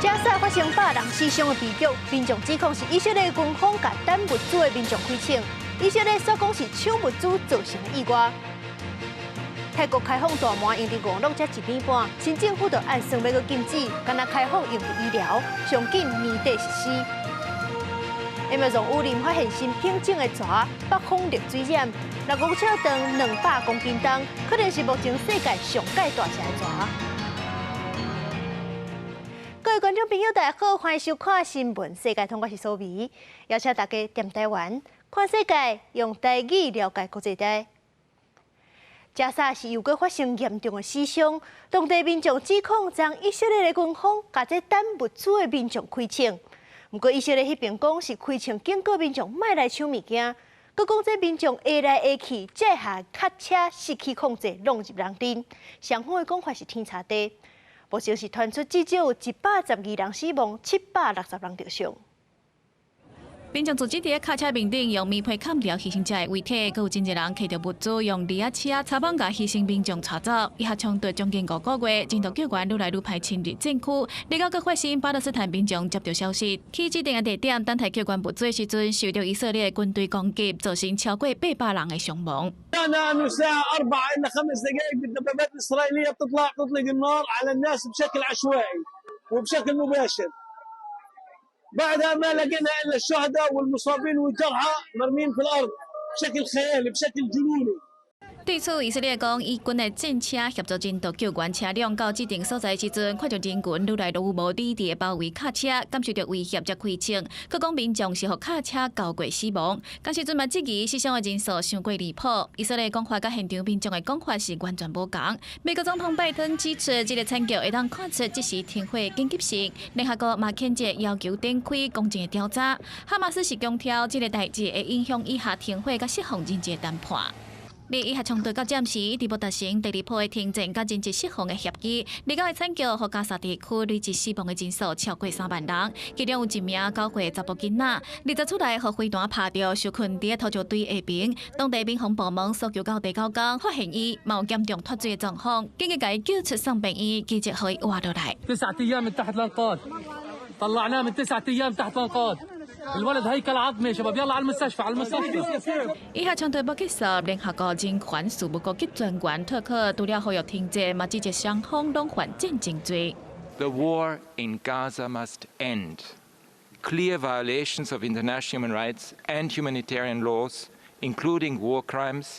加沙發生百人死傷的悲劇，民眾指控是以色列軍方共等物資的民眾開槍，以色列煞講是搶物資造成的意外。泰國開放大麻用佇娛樂才一年半，新政府就按算欲閣禁止，干焦開放用佇醫療，上緊年底實施。Amazon 雨林發現新品種的蛇，北方綠水蟬，6公尺長，200公斤重，可能是目前世界上蓋大隻的蛇。各位觀眾朋友，大家好，歡迎收看新聞世界通，我是蘇眉，邀請大家踮台灣看世界，用台語了解國際大。加沙是又閣發生嚴重的死傷，當地民眾指控將以色列的軍方共這等物資的民眾開槍。毋過以色列彼邊講是開槍警告民眾莫來搶物件，閣講這民眾下來下去，這下卡車失去控制，撞入人陣。雙方的講法是天差地。目前是傳出至少有112人死亡，760人著傷。民眾組織佇卡車面頂用棉被崁牢犧牲者的遺體，閣有真濟人提著物資用犁仔車插網共犧牲民眾帶走。以哈衝突將近5個月，人道救援愈來愈歹侵入戰區。二九閣發生巴勒斯坦民眾接到消息，去指定的地點等待救援物資的時陣，受到以色列軍隊攻擊，造成超過800人的傷亡。 الساعة 4 إلا 5 دقائق بالدبابات الإسرائيلية بتطلع تطلق النار على الناس بشكل عشوائي وبشكل مباشر. بعدها ما لقينا الا الشهداء والمصابين والجرحى مرمين في الارض بشكل خيالي، بشكل جنوني. 對此，以色列講，以軍的戰車協助人道救援車輛到指定所在時陣，看著人群愈來愈無理智的包圍卡車，感受著威脅才開槍。閣講民眾是予卡車轎過死亡。仝時陣嘛質疑死傷的人數傷過離譜。以色列講法佮現場民眾的講法是完全無仝。美國總統拜登指出，這个慘劇會當看出即時停火緊急性。聯合國嘛譴責要求展開公正的調查。哈馬斯是強調，這个代誌會影響以哈停火佮釋放人質的談判。以哈衝突到暫時一直無達成第二波的停戰佮人質釋放的協議。二九的慘劇，予加沙地區累計死亡的人數超過3萬人，其中有一名9歲查埔囡仔，20出來予飛彈拍著，受困佇土石堆下爿。當地民防部門搜救到第九工，發現伊嘛有嚴重脫水的狀況，緊急共伊救出送病院，奇蹟予伊活落來。 9 أيام من تحت الأنقاض، طلعناه من 9 أيام تحت الأنقاض. الولد هيكل عظمي يا شباب، يلا على المستشفى، على المستشفى. 以哈衝突欲結束，聯合國人權事務高級專員特克除了呼籲停戰，嘛指責雙方攏犯戰爭罪。 The war in Gaza must end. Clear violations of international human rights and humanitarian laws, including war crimes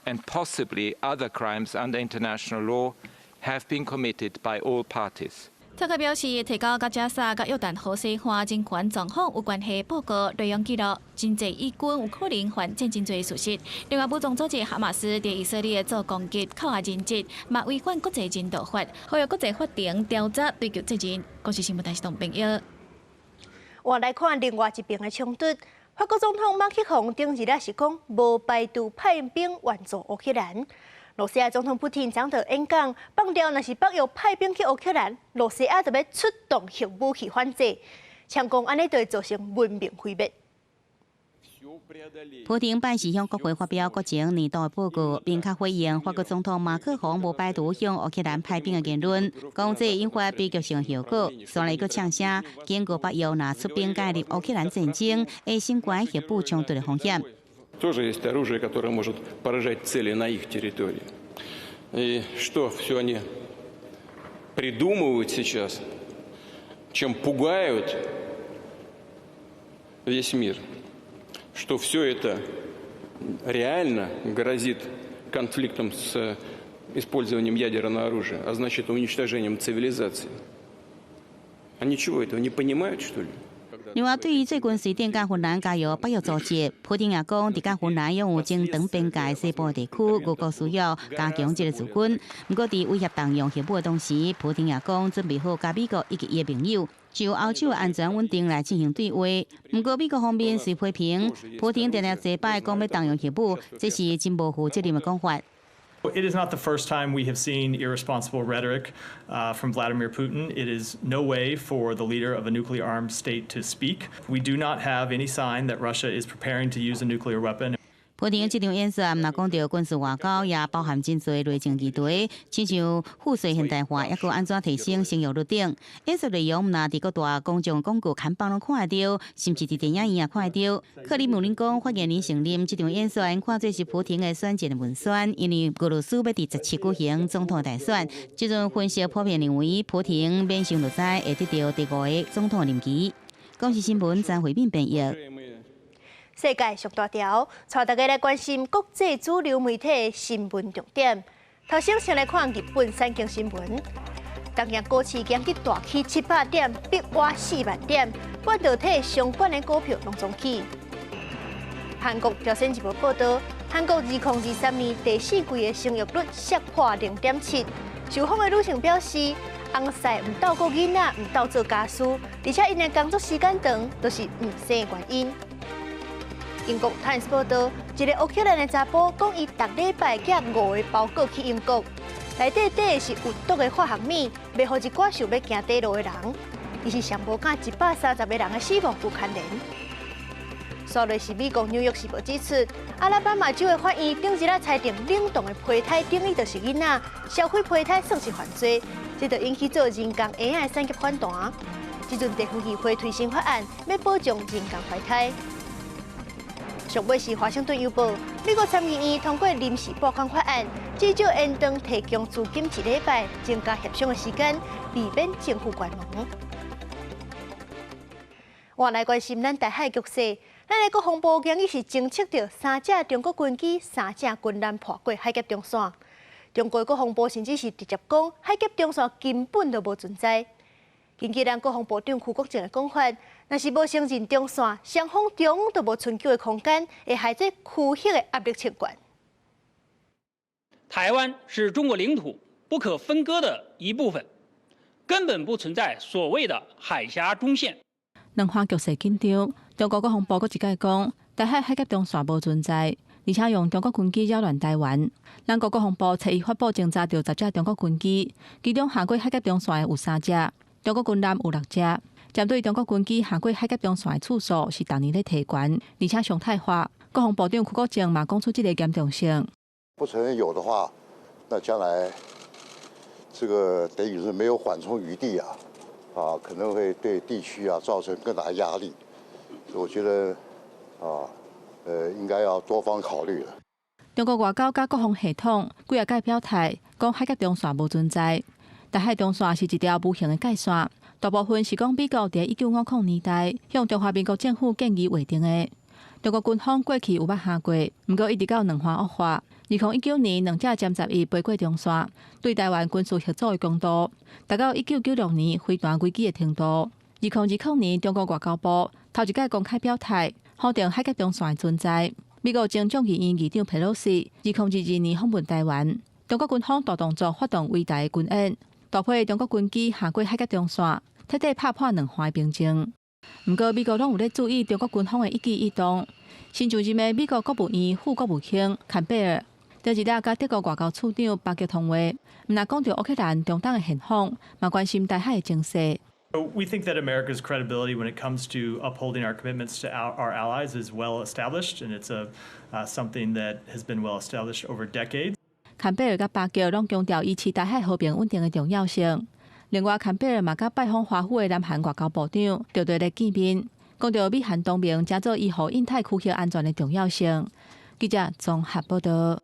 and possibly other crimes under international law, have been committed by all parties. 特克表示，提交佮加沙佮約旦河西岸人權狀況有關係報告內容記錄，真濟以軍有可能犯戰爭罪的事實。另外，武裝組織哈馬斯對以色列做攻擊，扣押人質，嘛違反國際人道法，呼籲國際法庭調查追究責任。公視新聞台是董朋友。換來看另外一邊的衝突，法國總統馬克宏頂日也是講，無排除派兵援助烏克蘭。羅西亞總統普廷昨昏演講，放調若是北約派兵去烏克蘭，羅西亞就欲出動核武器反制，嗆講按呢就會造成文明毀滅。普丁拜四向國會發表國情年度的報告，明確回應法國總統馬克宏無排除向烏克蘭派兵的言論，講這會引發悲劇性後果。紲來閣嗆聲，警告北約若出兵介入烏克蘭戰爭，會升懸核武衝突的風險。 Тоже есть оружие, которое может поражать цели на их территории. И что все они придумывают сейчас, чем пугают весь мир, что все это реально грозит конфликтом с использованием ядерного оружия, а значит, уничтожением цивилизации. Они чего, этого не понимают, что ли? 另外，對於最近瑞典佮芬蘭加入北約組織，普丁也講，佇佮芬蘭擁有爭長邊界西部地區，俄國需要加強這个駐軍。毋過，佇威脅動用核武的同時，普丁也講準備好佮美國以及伊的盟友就歐洲安全穩定來進行對話。毋過，美國方面雖批評普丁定定濟擺講欲動用核武，這是真無負責任的講法。 It is not the first time we have seen irresponsible rhetoric from Vladimir Putin. It is no way for the leader of a nuclear armed state to speak. We do not have any sign that Russia is preparing to use a nuclear weapon. 普廷這場演說毋但講著軍事外交，也包含真濟內政議題，親像賦稅現代化，抑閣按怎提升生育率等。演說內容毋但佇各大公眾廣告看板攏看會著，甚至佇電影院也看會著。克里姆林宮發言人承認，這場演說看做是普廷的選戰文宣，因為俄羅斯欲佇17舉行總統大選。這陣分析普遍認為，普廷免想就知會得著第五個總統任期。公視新聞張慧敏編譯。世界上大條，帶大家來關心國際主流媒體的新聞重點。頭先先來看日本產經新聞，東京股市今日大起700點，逼倚4萬點，半導體相關的股票攏總起。韓國朝鮮日報報導，韓國2023年第四季的生育率摔破0.7。受訪的女性表示，翁婿毋鬥顧囡仔，毋鬥做家事，而且𪜶的工作時間長，都是毋生的原因。英國《Times》報導，一個烏克蘭的查埔講，伊逐禮拜寄五個包裹去英國，內底底的是有毒的化學物，賣予一寡想欲行短路的人。伊是上無佮130個人的死亡有牽連。煞落是美國紐約時報指出，阿拉巴馬州的法院頂日仔裁定冷凍的胚胎等於就是囡仔，銷毀胚胎算是犯罪，這就引起做人工嬰仔的產業反彈。這陣地方議會推新法案，欲保障人工懷胎。上尾是華盛頓郵報，美國參議院通過臨時撥款法案，至少延長提供資金一禮拜，增加協商的時間，避免政府關門。我來關心咱台海局勢，咱的國防部今日是偵測著三架中國軍機、三架軍艦破過海峽中線。中國國防部甚至是直接講海峽中線根本就無存在。根據咱國防部長邱國正的講法，若是無承認中線，雙方中都無伸縮的空間，會害這區域的壓力測懸。台灣是中國領土不可分割的一部分，根本不存在所謂的海峽中線。兩岸局勢緊張，中國國防部閣一擺講，台海海峽中線無存在，而且用中國軍機擾亂台灣。咱國國防部初一發布偵查著10架中國軍機，其中行過海峽中線的有三架，中國軍艦有六隻。針對中國軍機行過海峽中線的次數是逐年咧提懸，而且常態化。國防部長邱國正嘛講出這個嚴重性。不承認有的話，那將來這個等於是沒有緩衝餘地啊，啊，可能會對地區啊造成更大壓力。我覺得啊，應該要多方考慮了。中國外交佮國防系統幾仔擺表態，講海峽中線無存在。台海中線是一條無形的界線，大部分是講美國佇1950年代向中華民國政府建議劃定的。中國軍方過去有捌行過，毋過一直到兩岸惡化。2019年，兩架殲十一飛過中線，對台灣軍事嚇阻的強度達到1996年飛彈危機的程度。2020年，中國外交部頭一擺公開表態，否定海峽中線的存在。美國前眾議院議長佩洛西2022年訪問台灣，中國軍方大動作發動圍台軍演，大批中國軍機行過海峽中線，徹底拍破兩岸平靜。毋過，美國攏有咧注意中國軍方的一舉一動。新就任的美國國務院副國務卿坎貝爾，頂一日佮德國外交次長巴克通話，毋但講著烏克蘭中東的現況，嘛關心台海的情勢。 We think that America's credibility when it comes to upholding our commitments to our allies is well established, and it's something that has been well established over decades. 坎貝爾佮巴克攏強調維持台海和平穩定的重要性。另外，坎貝爾嘛佮拜訪華府的南韓外交部長著著咧見面，講著美韓同盟誠做維護印太區域安全的重要性。記者綜合報導。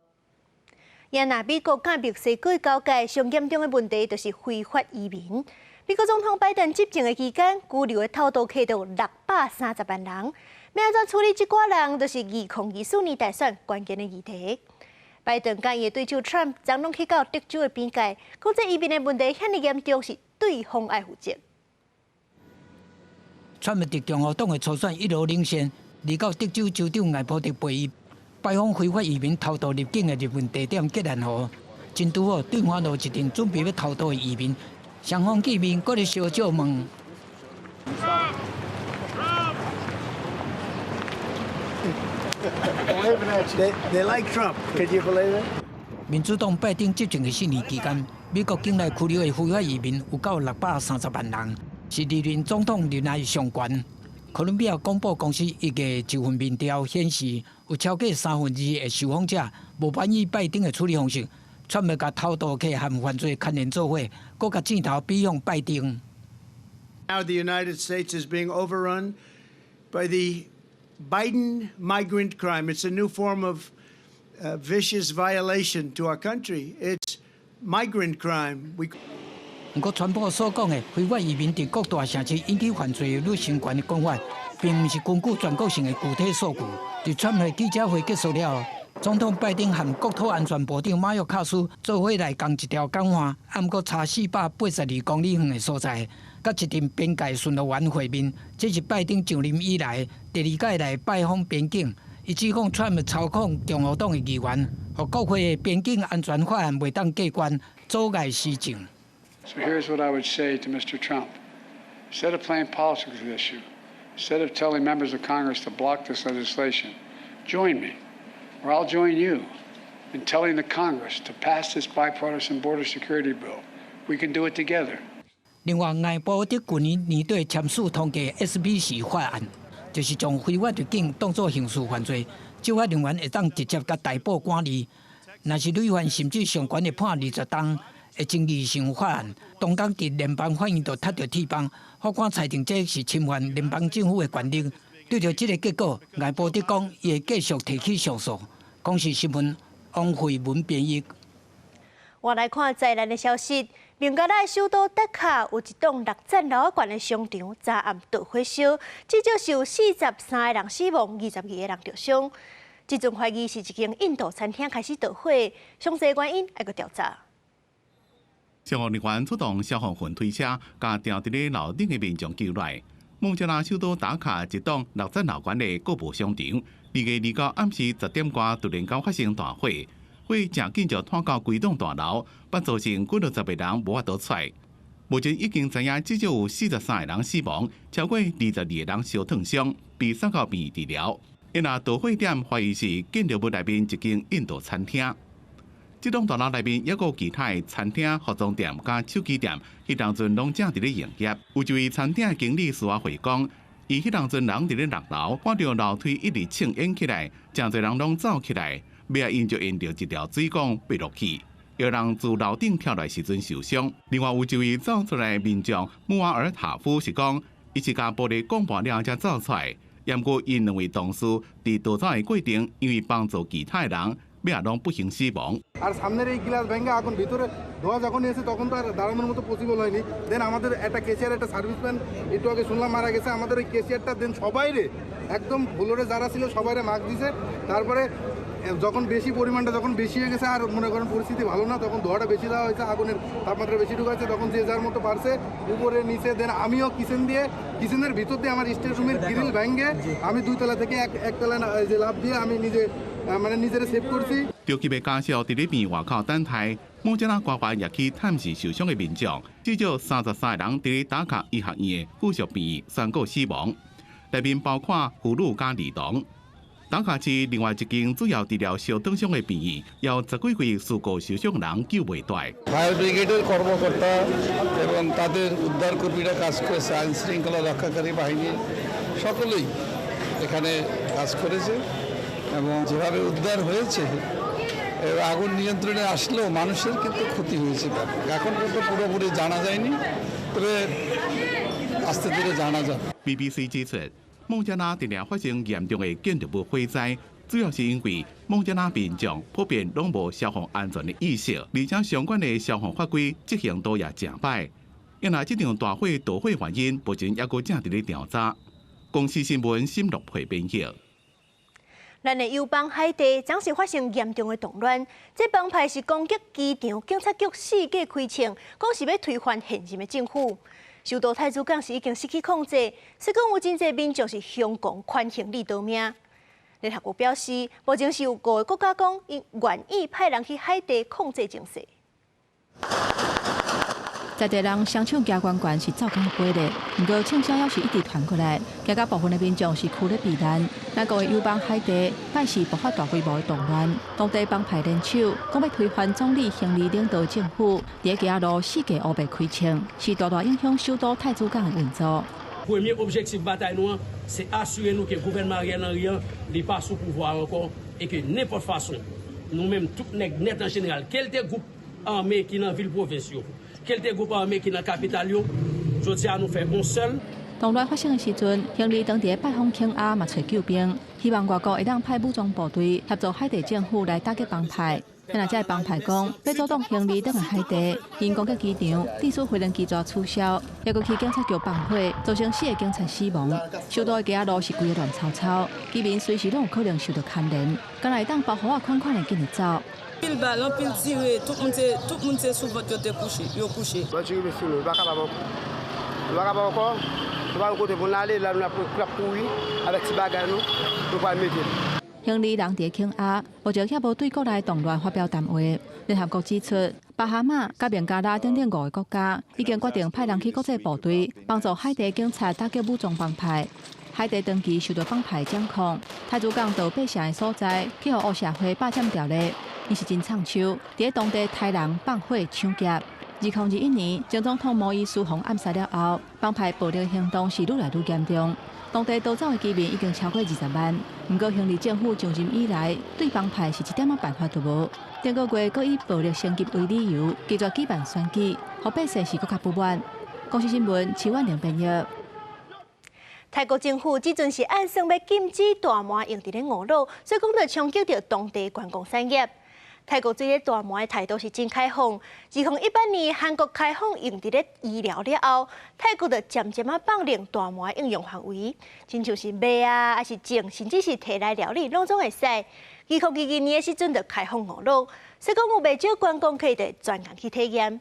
也若美國佮墨西哥交界上嚴重的問題，就是非法移民。美國總統拜登執政的期間，拘留的偷渡客就630萬人。欲按怎處理這寡人，就是2024年大選關鍵的議題。拜登佮伊的對手川普，昨攏去到德州的邊界，講這移民的問題遐爾嚴重，是對方愛負責。川普佇共和黨的初選一路領先，而到德州州長艾伯特陪伊拜訪非法移民偷渡入境的入境地點吉蘭湖，真拄好對岸路一陣準備欲偷渡的移民，雙方見面，閣咧相借問。 Trump. They like Trump. Could you believe it? 民主黨拜登執政的4年期間，美國境內拘留的非法移民有夠630萬人，是歷任總統任內上懸。哥倫比亞廣播公司1月一份民調顯示，有超過2/3的受訪者無滿意拜登的處理方式，川普共偷渡客和犯罪牽連做伙，閣共箭頭指向拜登。 Now the United States is being overrun by the Biden migrant crime. It's a new form of vicious violation to our country. It's migrant crime. We 毋過，川普所講的非法移民佇各大城市引起犯罪率升懸的講法，並毋是根據全國性的具體數據。佇川普記者會結束了後，總統拜登和國土安全部長馬約卡斯做伙來仝一條港岸，毋過差482公里遠的所在，佮一陣邊界巡邏員會面。這是拜登上任以來第二擺來拜訪邊境。伊指控川普操控共和黨的議員，予國會的邊境安全法案袂當過關，阻礙施政。 So here's what I would say to Mr. Trump. Instead of playing politics with this issue, instead of telling members of Congress to block this legislation, join me, or I'll join you, in telling the Congress to pass this bipartisan border security bill. We can do it together. 另外，艾伯佇舊年年底簽署通過 SB 4法案，就是將非法入境當作刑事犯罪，執法人員會當直接共逮捕關押。若是累犯，甚至上懸會判20冬。會爭議性法案，當工佇聯邦法院就踢著鐵枋，法官裁定這是侵犯聯邦政府的權力。對著這个結果，艾伯德講，伊會繼續提起上訴。公視新聞王慧文編譯。我來看災難的消息，孟加拉首都達卡有一棟6層樓懸的商場，昨暗著火燒，至少是有43个人死亡，22个人著傷。這陣懷疑是一間印度餐廳開始著火，詳細原因愛閣調查。消防人員出動消防雲推車，共埕佇咧樓頂的民眾救來。孟加拉首都達卡一棟6層樓懸的購物商場，2月29暗時10點外突然間發生大火，火誠緊就湠到規棟大樓，捌造成幾落十个人無法度出來。目前已經知影至少有43个人死亡，超過22个人燒燙傷，被送到病院治療。因為導火點懷疑是建築物內面一間印度餐廳。這棟大樓內面猶閣有其他的餐廳、服裝店佮手機店，彼當陣攏正佇咧營業。有一位餐廳的經理事後回講，伊彼當陣人佇咧6樓，看著樓梯一直衝煙起來，誠濟人攏走起來，尾仔𪜶就沿著一條水管爬落去，有人自樓頂跳來時陣受傷。另外有一位走出來的民眾穆瓦爾塔夫是講，伊是共玻璃講破了才走出來，毋過𪜶兩位同事佇逃走的過程，因為幫助其他的人。尾仔攏不幸死亡。আর সামনের এই গ্লাস ভেঙে আগুন ভিতরে ধোঁয়া যখন এসে তখন তো আর দাঁড়ানোর মতো পসিবল হয়নি। দেন আমাদের একটা কেশিয়ার, একটা সার্ভিসম্যান একটু আগে শুনলাম মারা গেছে। আমাদের ওই কেশিয়ারটা দেন সবাইরে একদম ফ্লোরে যারা ছিল সবাইরে মাস্ক দিছে। তারপরে যখন বেশি পরিমাণটা যখন বেশি হয়ে গেছে আর মনে করেন পরিস্থিতি ভালো না, তখন ধোঁয়াটা বেশি দেওয়া হয়েছে, আগুনের তাপমাত্রা বেশি ঢুকাচ্ছে, তখন যে যার মতো পারছে উপরে নিচে। দেন আমিও কিচেন দিয়ে কিচেনের ভিতর দিয়ে আমার স্টেজ রুমের গ্রিল ভেঙে আমি দুইতলা থেকে একতলা যে লাফ দিয়ে আমি নিজে মানে নিজেরে সেভ করছি।著急的家屬佇咧病院外口等待，孟加拉官員也去探視受傷的民眾，至少33个人佇咧達卡醫學院的附屬病院宣告死亡，內面包括婦女佮兒童。達卡市另外一間主要治療燒燙傷的病院，有十幾位事故受傷人救袂回。 ফায়ার ব্রিগেডের কর্মকর্তা এবং তাদের উদ্ধার কর্মীরা কাজ করেছে, আইন শৃঙ্খলা রক্ষাকারী বাহিনী সকলেই এখানে কাজ করেছে এবং যেভাবে উদ্ধার হয়েছে আগুন নিয়ন্ত্রণে আসলেও মানুষের কিন্তু ক্ষতি হয়েছে। এখন পর্যন্ত পুরোপুরি জানা যায়নি, তবে আস্তে ধীরে জানা যাবে। BBC 指出，孟加拉近年發生嚴重的建築物火災，主要是因為孟加拉民眾普遍攏無消防安全的意識，而且相關的消防法規執行度也誠歹。因為這場大火導火原因，目前猶閣正佇咧調查。公視新聞沈樂培編譯。咱的友邦海地昨是發生嚴重的動亂，這幫派是攻擊機場、警察局四界開槍，講是欲推翻現任的政府。首都太子港是已經失去控制，雖講有真濟民眾是向狂寬刑力逃命。聯合國表示，目前是有5个國家講，𪜶願意派人去海地控制情勢。在地人雙手舉懸懸是走甲飛咧，毋過槍聲猶是一直傳過來，驚甲部分的民眾是趨咧避難。咱國的友邦海地，拜四爆發大規模的動亂，當地幫派聯手，講欲推翻總理亨利領導政府，佇咧街仔路四界烏白開槍，是大大影響首都太子港的運作。Premye objektif batay nou an, se asire nou ke gouvènman Ariel Henry an, li pa sou pouvwa a ankò e ke nenpòt fason, nou menm tout nèg nèt an jeneral, kelte gwoup ame ki nan vil pwovens yo, kelte gwoup ame ki nan kapital yo, jodi a nou fè on sèl. 動亂發生的時陣，亨利當地拜訪肯亞嘛揣救兵，希望外國會當派武裝部隊協助海地政府來打擊幫派。若這个幫派講欲阻擋亨利轉來海地，𪜶攻擊機場，致使飛行機全取消，抑閣去警察局放火，造成四个警察死亡。首都的街仔路是規个亂糟糟，居民隨時攏有可能受到牽連，敢若會當包袱仔款款的緊會走。 Pil bal, anpil tire, tout moun se tout moun se sou vant yo te kouche, yo kouche. Bandi rive sou nou, nou pa kapab ankò. Nou pa kapab ankò, nou pa gen kote pou n ale, la nou ap ap kouri avèk ti bagay nou, nou pral mete l. 亨利人佇肯亞，目前猶無對國內動亂發表談話。聯合國指出，巴哈馬、佮孟加拉等等五个國家已經決定派人去國際部隊幫助海地警察打擊武裝幫派。海地長期受到幫派掌控，太子港到八成的所在去予黑社會霸佔著咧，𪜶是真藏手，佇當地刣人放火搶劫。2021年，前總統摩伊斯予人暗殺了後，幫派暴力行動是愈來愈嚴重。當地逃走的居民已經超過20萬。毋過，亨利政府上任以來，對幫派是一點仔辦法都無。頂個月，閣以暴力升級為理由，拒絕舉辦選舉，予百姓是閣較不滿。公視新聞，徐婉玲編譯。泰國政府這陣是按算欲禁止大麻用佇咧娛樂，所以講就衝擊著當地觀光產業。泰國對咧大麻的態度是真開放。2018年韓國開放用佇咧醫療了後，泰國就漸漸仔放寬大麻應用範圍，親像是賣啊，抑是種，甚至是提來料理，攏總會使。2022年的時陣就開放娛樂，所以講有袂少觀光客就專工去體驗。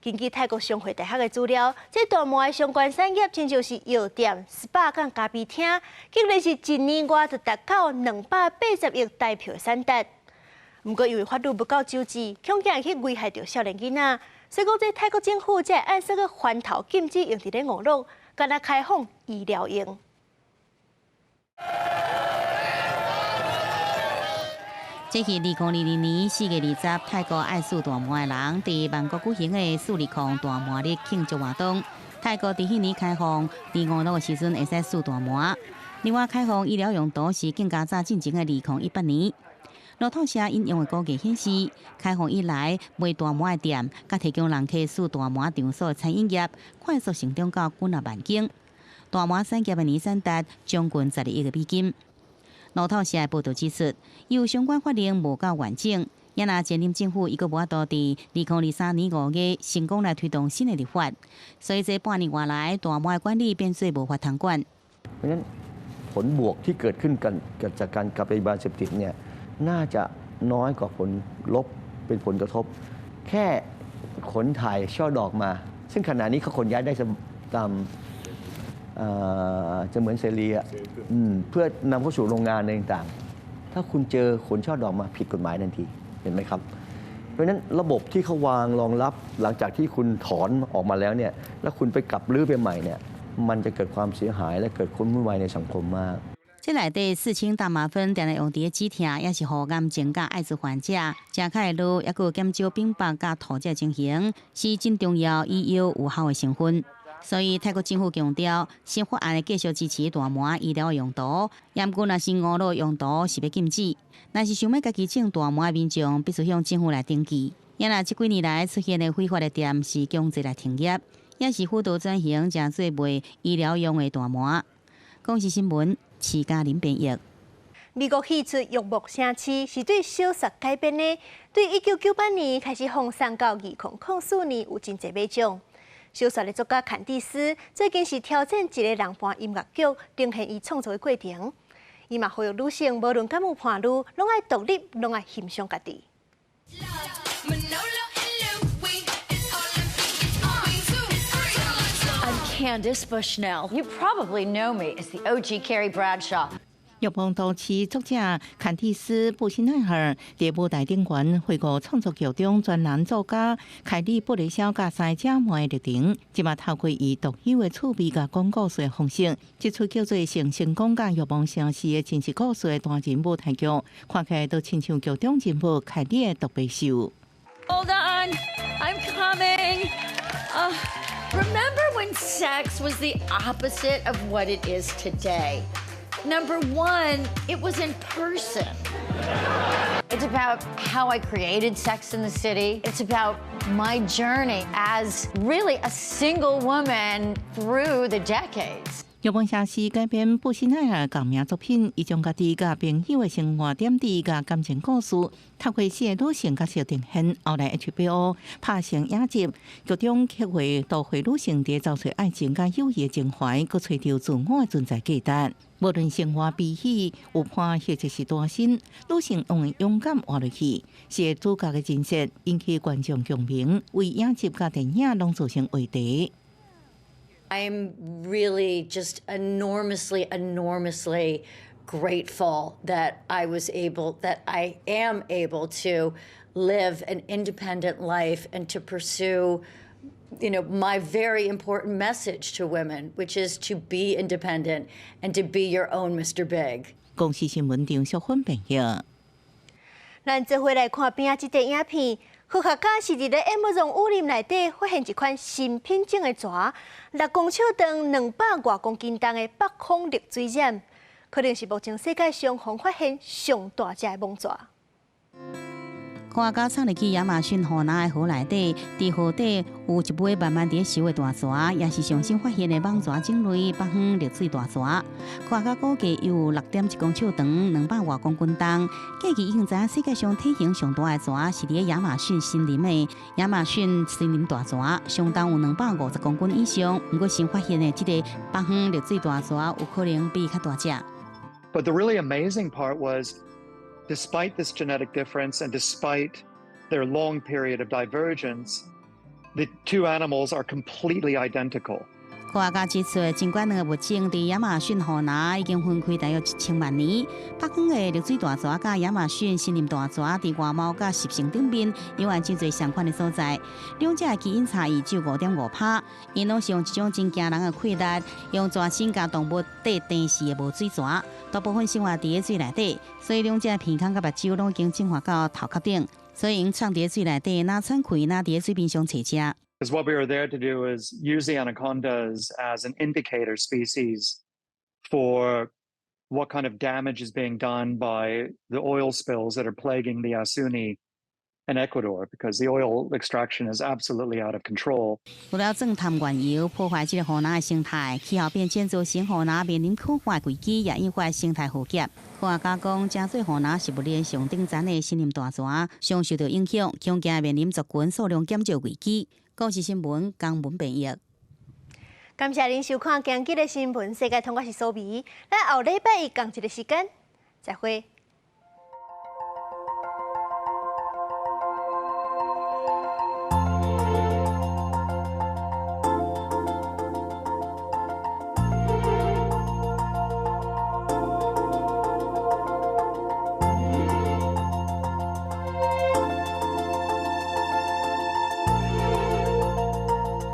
根據泰國商會大學的資料，這大麻的相關產業，親像是藥店、SPA 佮咖啡廳，竟然是一年外就達到280億台幣的產值。毋過因為法律無夠周至，恐驚會去危害著少年囡仔，所以講這泰國政府才會按說閣翻頭禁止用佇咧娛樂，干焦開放醫療用。這是2022年4月20，泰國愛試大麻的人佇曼谷舉行的四二空大麻日慶祝活動。泰國佇彼年開放，佇娛樂的時陣會使試大麻。另外，開放醫療用途是更加早進前的2018年。路透社引用的估計顯示，開放以來賣大麻的店，佮提供人客試大麻場所的餐飲業，快速成長到幾若萬間。大麻產業的年產值將近12億個美金。路透社的報導指出，有相關法令無夠完整，也若前任政府伊閣無法度佇2023年5月成功來推動新的立法，所以這半年外來大麻的管理變做無法通管。 เพราะฉะนั้นผลบวกที่เกิดขึ้นกันจากการกลับไปยาเสพติดเนี่ยน่าจะน้อยกว่าผลลบเป็นผลกระทบ แค่ขนถ่ายช่อดอกมา ซึ่งขณะนี้เขาขนย้ายได้ตามจะเหมือนเสรีอ่ะเพื่อนำเข้าสู่โรงงานอะไรต่างๆ ถ้าคุณเจอขนช่อดอกมาผิดกฎหมายทันทีเห็นไหมครับ เพราะฉะนั้นระบบที่เขาวางรองรับหลังจากที่คุณถอนออกมาแล้วเนี่ยแล้วคุณไปกลับรื้อไปใหม่เนี่ยมันจะเกิดความเสียหายและเกิดความวุ่นวายในสังคมมาก這內底四氫大麻酚定定用佇咧止痛，抑是予癌症佮艾滋患者食較會落，抑閣有減少冰雹佮吐這情形，是真重要醫藥有效的成分。所以泰國政府強調，新法案會繼續支持大麻醫療用途，毋過若是娛樂用途是欲禁止。若是想欲家己種大麻的民眾，必須向政府來登記。也若這幾年來出現的非法的店是強制來停業，抑是輔導轉型，成做賣醫療用的大麻。公視新聞。徐嘉玲編譯。美國戲出《欲望城市》是對小說改編的，對1998年開始放送到2004年有真濟馬獎。小說的作家坎蒂斯最近是挑戰一个人扮音樂劇，呈現伊創作的過程。伊嘛呼籲女性，無論敢有伴侶，攏愛獨立，攏愛欣賞家己。 I'm Candace Bushnell. You probably know me as the OG Carrie Bradshaw. 欲望都市作者坎蒂斯·布希奈爾佇舞台頂懸回顧創作劇中專欄作家凱莉·布雷肖佮三姊妹的歷程，這馬透過伊獨有的趣味佮講故事的方式，這齣叫做《性成功佮欲望城市》的真實故事的單人舞台劇，看起來都親像劇中人物凱莉的獨白秀。 Hold on, I'm coming. Remember when sex was the opposite of what it is today? Number one, it was in person. It's about how I created Sex in the City. It's about my journey as really a single woman through the decades. 劇本寫是改編布什奈爾仝名作品，伊將家己佮朋友的生活點滴佮感情故事，透過四个女性角色呈現。後來 HBO 拍成影集，劇中刻畫都會女性佇找揣愛情佮友誼的情懷，閣揣著自我的存在價值。無論生活悲喜，有伴或者是單身，女性攏會勇敢活落去。四个主角的人設引起觀眾共鳴，為影集佮電影攏造成話題。 I'm really just enormously, enormously grateful that I am able to live an independent life and to pursue my very important message to women, which is to be independent and to be your own Mr. Big. 公視新聞張淑芬編譯。咱做伙來看邊仔這塊影片。科學家是佇咧亞馬遜雨林內底發現一款新品種的蛇，6公尺長、200外公斤重的北方綠水蚬，可能是目前世界上予發現上大隻的蠓蛇。科學家衝入去亞馬遜河南的河內底，佇河底有一尾慢慢佇咧游的大蛇，也是上新發現的蠓蛇種類——北方綠水大蛇。科學家估計有6.1公尺長，200外公斤重。過去已經知影世界上體型上大的蛇是佇咧亞馬遜森林的亞馬遜森林大蛇，相當有250公斤以上。毋過新發現的這个北方綠水大蛇有可能比伊較大隻。 But the really amazing part was, despite this genetic difference and despite their long period of divergence, the two animals are completely identical. 科學家指出，儘管兩个物種佇亞馬遜河南已經分開大約1000萬年，北方的綠水大蛇佮亞馬遜森林大蛇佇外貌佮習性頂面有按真濟相款的所在，兩者的基因差異只有5.5%。𪜶攏是用一種真驚人的氣力，用全身共動物綴甜絲的無水蛇，大部分生活佇咧水內底，所以兩者鼻孔佮目睭攏已經進化到頭殼頂，所以𪜶藏佇咧水內底，若喘氣，若佇咧水面上揣食。 Because what we were there to do is use the anacondas as an indicator species for what kind of damage is being done by the oil spills that are plaguing the Yasuni in Ecuador, because the oil extraction is absolutely out of control. 除了鑽探原油破壞這个河南的生態，氣候變遷造成河南面臨可化危機，也引發生態浩劫。科學家講，誠濟河南食物鏈上頂層的森林大蛇上受到影響，恐驚面臨族群數量減少危機。公視新聞江文編譯。感謝您收看今日的新聞世界通，我是蘇美。咱後禮拜一仝一个時間，再會。